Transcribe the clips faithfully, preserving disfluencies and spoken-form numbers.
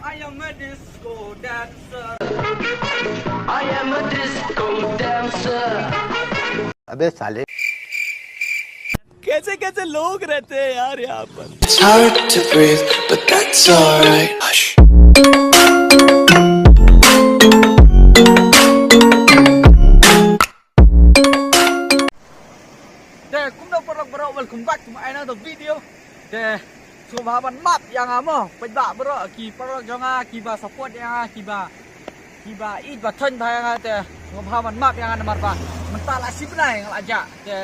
I am a disco dancer. I am a disco dancer. अबे साले कैसे कैसे लोग रहते हैं यार यहाँ पर It's hard to breathe, but that's alright. Hush. Te kumno paralok baroh, welcome back to my another video. Te sngewbha ban map ïa nga mo, peit ba baroh ki paralok jong nga kiba support ïa nga, kiba kiba ïeit ba thoiñ bha ïa nga, te sngewbha ban map ïa nga namar ba mynta la shi bnai nga la jah. Te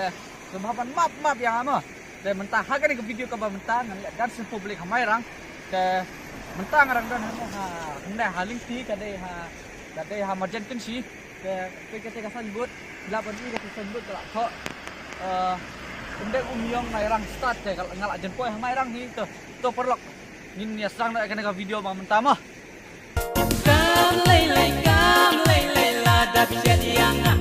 sngewbha ban map map ïa nga mo. Te mynta ha kane ka video kaba mynta ngan leh dance in public ha Mairang. Te mynta nga dang don hangne ha, hangne ha Lyngti, ka dei ha, ka dei ha Marjan Kynshi. Te peit kata ka signboard, lah ban i kata ka signboard ka la thoh, eh, Umdeng Umïong Mairang Stad, te nga la jan poi ha Mairang hi. To, to paralok, ngin ïa sdang noh ïa kane ka video ba mynta mo. Kam lei lei kam lei lei la dap shet ïa nga.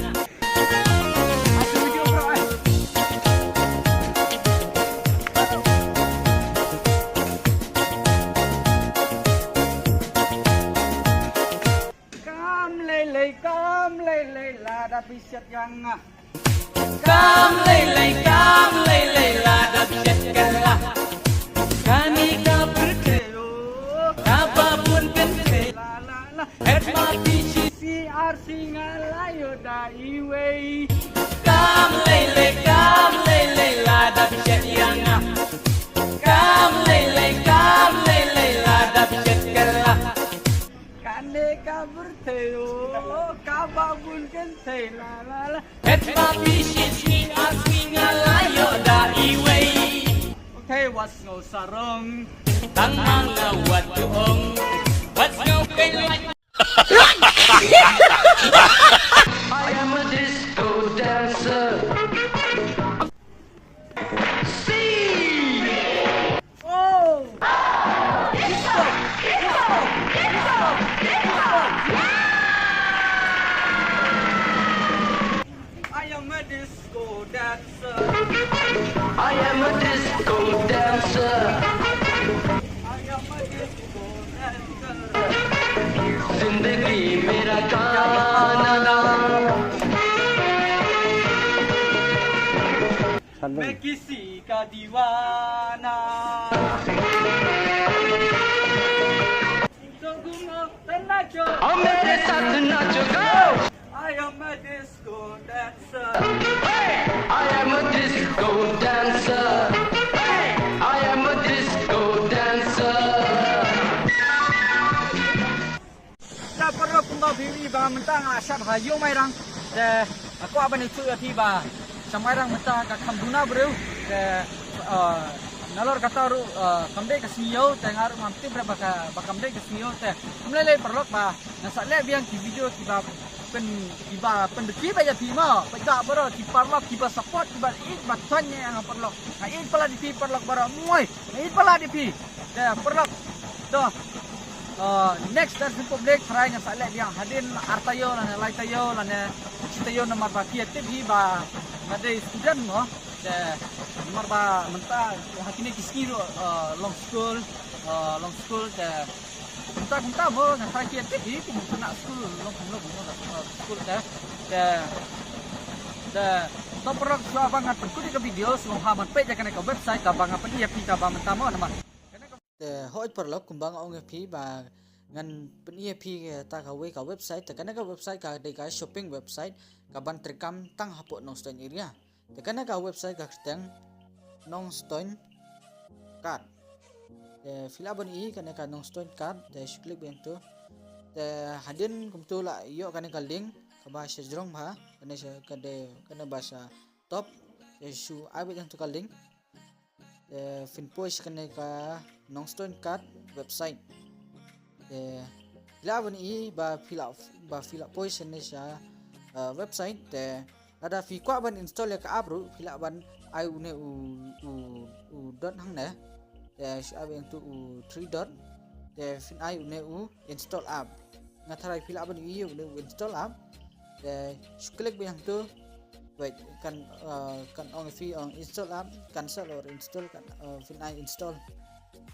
Kam lei lei kam lei lei la dap shet ïa nga. Kam lei lei kam lei lei la dap shet ka la. Kane ka pyrthei kaba bun kynthei. Het ma phi shi. Shi ar shi nga la ïoh da iwei. Kam lei lei kam lei lei la dap shet ïa nga. Kam lei lei kam lei lei la dap shet ka la. Kane ka pyrthei kaba bun kynthei la la la. Het ma phi shi shi ar shi nga la ïoh da iwei. Okay, wat sngew sarong. Tang ma nga wat ong. Wat sngew kai lai. I am a disco dancer. Oh! I am a disco dancer. I am a disco dancer. I am a disco dancer. जिंदगी मेरा गाना मैं किसी का दीवाना. तो घूमो तो नाचो. और मेरे साथ नाचो, go! I am a disco dancer. I am a disco dancer. I am a disco dancer. Te paralok, kumba phi ïohi ba mynta nga la shad ha ïew Mairang. Te nga kwah ban ïathuh ïa phi ba sha Mairang mynta ka kham duna briew. Te nalor kata ruh kam dei ka sngi ïew, te nga ruh ngam tip re ba ka, ba kam dei ka sngi ïew. Te ym lei lei paralok ba nga sa leh biang ki video kiba pyn, kiba pynduh ki ba ïa phi mo. Peit ba baroh ki paralok kiba support, kiba ïeit ba thoiñ ïa nga paralok. Nga ïeit palat ïa phi paralok baroh, moi. Nga ïeit palat ïa phi. Te paralok, to, next dance in public tharai ngan sa leh biang hadien ar taïew lane lai taïew lane shi taïew namar ba ki ïa tip hi ba nga dei student mo. Te namar ba mynta ha kine ki sngi ruh long school, long school te mynta kumta mo, nga tharai ki ïa tip hi kum khynnah skul long kumno kumno skul te. Te, te to paralok, shuwa ba ngan pynkut ïa ka video sngewbha ban peit ïa kane ka website kaba nga pyni ïa phi kaba mynta mo namar. Te hooid paralok, kumba nga ong ïa phi ba ngan pyni ïa phi kata kawei ka website. Te kane ka website ka dei ka shopping website kaban treikam tang hapoh Nongstoiñ area. Te kane ka website ka kyrteng Nongstoiñ Card. Te phi lah ban i kane ka Nongstoiñ Card, te shu click biang tu. Te hadien kumtu la ïoh kane ka link kaba sha jrong bha, kane sha, kane, kane ba sha top. Te shu ai biang tu ka link. Te phin poi sha kane ka Nongstoiñ Card website. Te phi lah ban i ba phi lah, ba phi lah poi shane sha website. Te lada phi kwah ban install ïa ka app ruh phi lah ban ai une u, u, u dot hangne. Te shu ai biang tu u three dot. Te phin ai une u install app. Nga tharai phi lah ban i une u install app. Te shu click biang tu. Wait, kan, kan ong phi ong install app, cancel or install, kan phin ai install.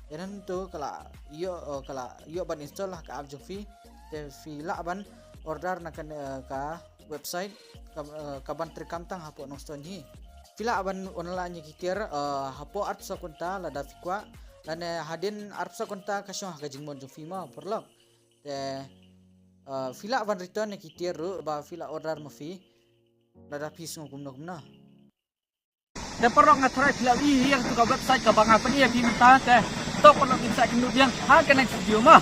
Ïa nangta ka la ïoh, eh, ka la ïoh ban install ha ka app jong phi. Te phi lah ban order na ka, eh, ka website ka, eh, ka ban treikam tang hapoh Nongstoiñ hi. Phi lah ban online ïa ki tiar, eh, hapoh arphew saw kynta lada phi kwah. Lane hadien arphew saw kynta ka shong ha ka jingmut jong phi mo paralok. Te, eh, phi lah ban return ïa ki tiar ruh ba phi la order ma phi. Lada phi sngew kumno kumno. Te paralok, nga tharai phi la ïohi ïa katu ka website kaba nga pyni ïa phi mynta. Te to paralok, ngin sa ïakynduh biang ha ka next video mo.